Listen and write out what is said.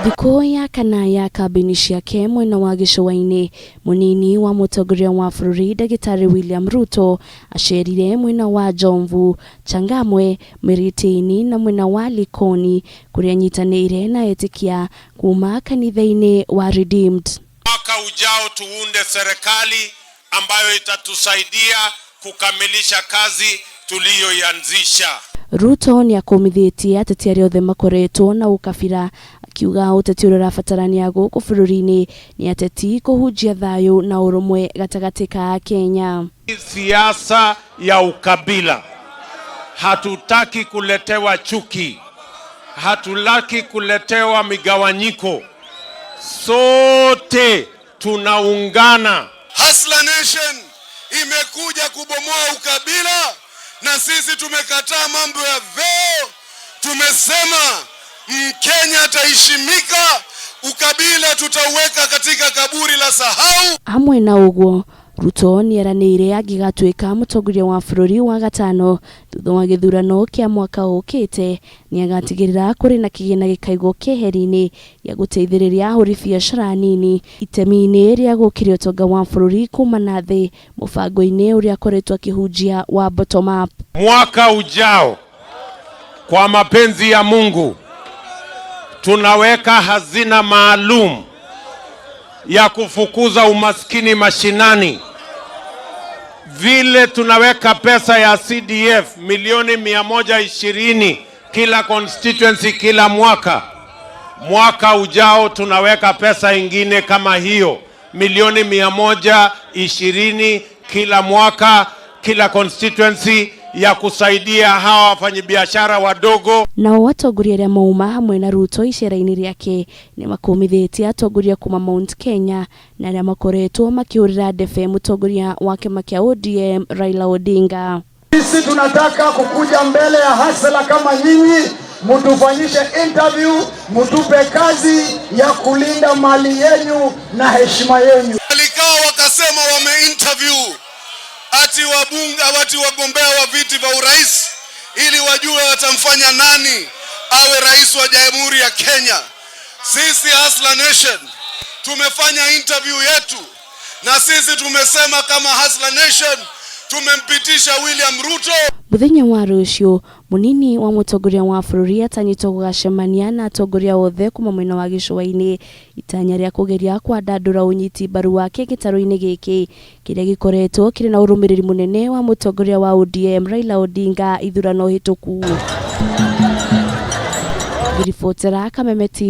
Thikũ ya kana ya kambĩini ciake mwena wa gĩcũa-inĩ, mũnini wa mũtongoria wa bũrũri Ndagĩtarĩ William Ruto acerire mwena wa Jomvu, Changamwe, Miritini na mwena wa Likoni kũrĩa anyitanĩire na etĩkia kuma kanitha-inĩ wa Redeemed. Mwaka ujao tuunde serikali ambayo itatusaidia kukamilisha kazi tuliyoianzisha. Ruto nĩ akũmithĩtie ateti arĩa othe makoretwo na ũkabira, akiuga ũteti ũrĩa ũrabatarania gũkũ bũrũri-inĩ nĩ ateti kũhunjia thayũ na ũrũmwe gatagatĩ ka Akenya. Siasa ya ukabila, hatutaki kuletewa chuki, hatutaki kuletewa migawanyiko, sote tunaungana. Hustler Nation imekuja kubomoa ukabila, na sisi tumekataa mambo ya vyeo. Tumesema Mkenya ataheshimika, ukabila tutauweka katika kaburi la sahau. Hamwe na ũguo, Ruto nĩ eranĩire angĩgatuĩka mũtongoria wa bũrũri wa gatano thutha wa gĩthurano kĩa mwaka ũkĩte, nĩ agatigĩrĩra kũrĩ na kĩgĩna gĩkaigwo keheri-inĩ gĩa gũteithĩrĩria ahũri biacara nini itemi-inĩ rĩa gũkĩria ũtonga wa bũrũri kuma na thĩ mũbango-inĩ ũrĩa akoretwo akĩhunjia wa bottom up. Mwaka ujao, kwa mapenzi ya Mungu, tunaweka hazina maalum ya kufukuza umaskini mashinani. Vile tunaweka pesa ya CDF milioni 120 kila constituency kila mwaka. Mwaka ujao tunaweka pesa ingine kama hiyo milioni 120 kila mwaka kila constituency ya kusaidia hawa wafanyabiashara wadogo. Nao atongoria arĩa mauma hamwe na Ruto icera-inĩ rĩake nĩ makũmithĩtie atongoria kuma Mount Kenya na arĩa makoretwo makĩhũrĩra ndebe mũtongoria wa kĩama kĩa ODM Raila Odinga. Sisi tunataka kukuja mbele ya hustler kama nyinyi, mutufanyishe interview, mutupe kazi ya kulinda mali yenyu na heshima yenyu. Walikaa wakasema wame interview ati wabunge, ati wagombea wa viti vya urais ili wajue watamfanya nani awe rais wa Jamhuri ya Kenya. Sisi Hustler Nation tumefanya interview yetu, na sisi tumesema kama Hustler Nation tumempitisha William Ruto. Muthenya wa rũciũ, mũnini wa mũtongoria wa bũrũri atanyĩtwo gũgacemania na atongoria othe kuma mwena wa gĩcũa-inĩ, itanya rĩa kũgeria kwandandũra ũnyiti mbaru wake gĩtarũ-inĩ gĩkĩ kĩrĩa gĩkoretwo kĩrĩ na ũrũmĩrĩri mũnene wa mũtongoria wa ODM Raila Odinga ithurano hĩtũku. Ngĩribotera Kameme TV.